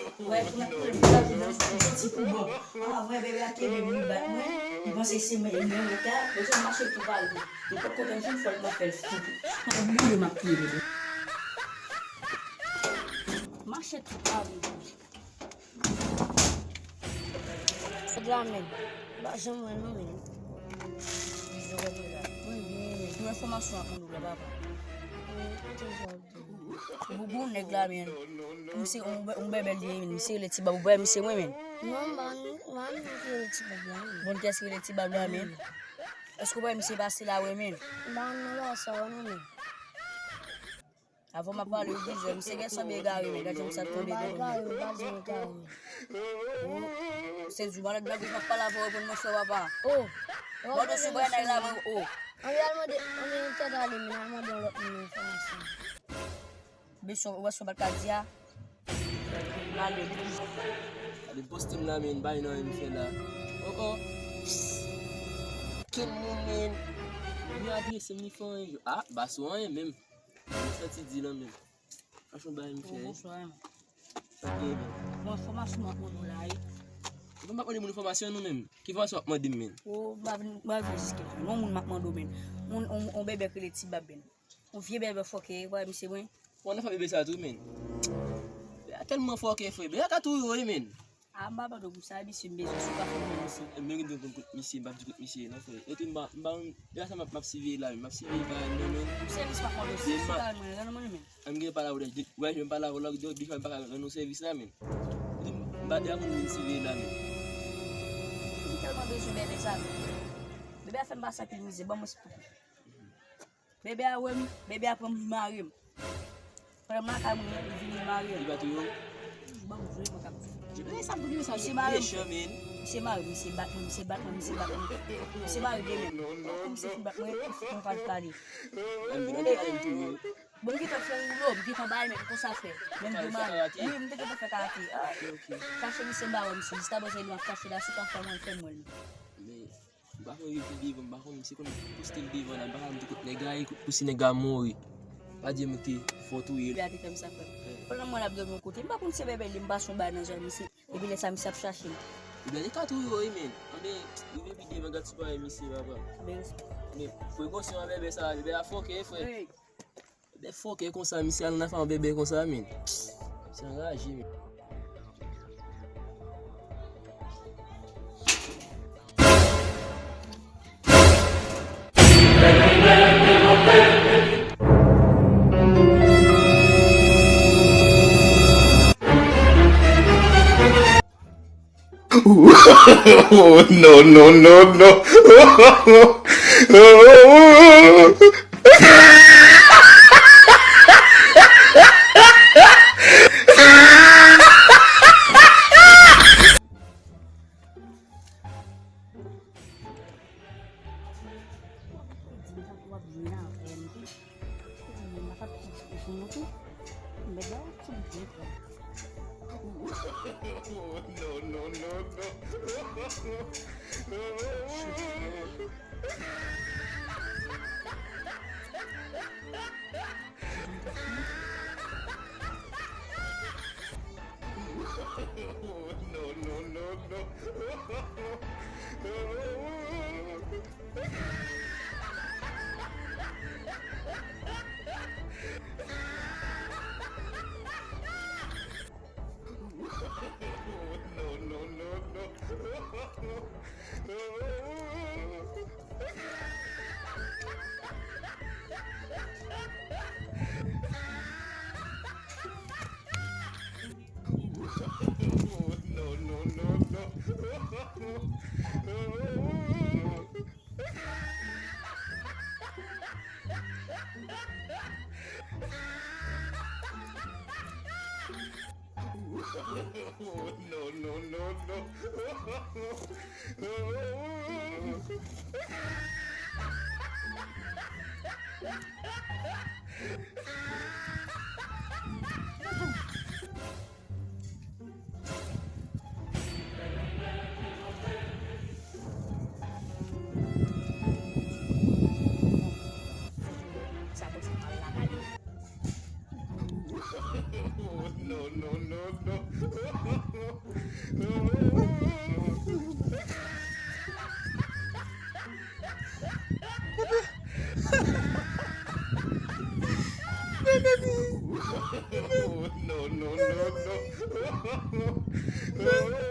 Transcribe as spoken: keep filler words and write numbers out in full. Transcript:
Wè, pou n ap pran li, li pa vin nan ti pou bò. A, mwen, bebe a kenbe m, li bat mwen. Li panse se mwen, mwen, mwen, ta, mwen, se mache tou pale. Li pa kontan, jwenn fòl, mwen fè l fou. Mwen, boule, m ap touye bebe. Mache tou pale. Nèg la menm. M pa janm wè non, men. Mwen, men, men. Pou enfòmasyon ak moun ou la, papa. Boubou, nèg la, men. Misye, on, on bèbè l ye, men. Misye rele Ti Bab, ou pa wè misye, mwen, men. Non, m pa, m pa, m pa rele Ti Bab la, men. Bon, kiyès ki rele Ti Bab la, men? Èske ou pa wè misye pase la, wè, men? M pa, m pa sa, non, men. Avan m ap pale, ou vizè, misye gen sanble egare, men. Gade misye ap tonbe. M pa egare, m pa di m egare, men. Oh, se di malad blagiz m ap pale avè w, reponn mwen, frè papa. Oh. Mwen, dosye bwè nèg la, mwen, oh. An, al mande, an, men tèt ale, men al mande yon lòt moun enfòmasyon. Besyon, ou wè sa w pa t ka di a? Ale. Gade poste m la, men, bay nan anyen m fè la. Oh, oh. Kenn moun, men. Li adrese m, li fè anyen. Ah, ba sou anyen, menm. Mwen santi di lan, menm. Fason bay m fè. Oh, bonswa, men. Sa k gen, men? Bon, enfòmasyon m ap mande w la, wi. Ou pa mande moun enfòmasyon, nou, menm. Ki enfòmasyon w ap mande m, men? Oh, m pa vin, m pa vin jiske la. Non, moun m ap mande w, men. Moun, on, on bèbè k rele Ti Bab, men. On vye bèbè fòkè, wè, misye mwen. Ou nan fanmi bebe sa tou, men. Bebe a tèlman fòkè, frè. Bebe a ka touye w, wi, men. A, m pa pado pou sa, misye, m bezwen si w ka fè m yon misye. E, men gen dwe konn kote misye, m p ap di kote misye ye, non, frè. E tou, m pa, m pa, deja sa m ap, m ap siveye la, men. M ap siveye pa non, men. Pou sèvis m ap mande w, si w ka mwen, rann mwen, men. An gen pale avè w, wè, jan m pale avè w la, deja m pa ka rann ou sèvis la, men. E tou, m pa deja konn vin siveye la, men. M tèlman bezwen bebe sa, men. Bebe a fè m pase anpil mizè, ban mwen esplike. Bebe a wè m, bebe a pran m, li mare m. Pran m lakay mwen, li vini mare m. Li pa touye w? Ban m jwe, mwen k ap di. Jwe sa m touye sa, misye mare m. Mechan, men. Misye mare m, misye bat mwen, misye bat mwen, misye bat mwen. Misye mare de men. Kou misye fin bat mwen, mwen pa t pale. An vin, an vin, an vin touye w. Bon, m gentan fè woulo, m gentan bay men konsa fè. Men m te mare. Wi, m te gentan fè karate. Ah. Ok, ok. Kache misye, m pa wè misye. Jis apre sa, li ap kache la, si w ka fè mwen, fè mwen li. Men, M pa konn epi devan, m pa konn, m se konn poste l devan la, m pa ka di kote nèg la ye, kote pouse nèg la mouri. Pa di m ke fò touye l. Bebe a te fè m sa, frè. Pandan mwen l ap dòmi yon kote, m pa konn se bebe li, m pase yon bagay nan zòn misye, epi lè sa misye ap chache m. Bebe a te ka touye w, wi, men. Anben, rive pi devan, gad si w pa wè misye, papa. Anben, respè. Men, prekosyon a bebe sa, bebe a fòkè, frè. Wi. Bebe fòkè konsa, misye al nan afè yon bebe konsa, men. Misye anraje, men. Oh, no, no, no, no. No, no, no, no. No, no, no, no. No, no, no, no. No, no, no, no. No, no, no, no. No, no, no, no. No, no, no, no.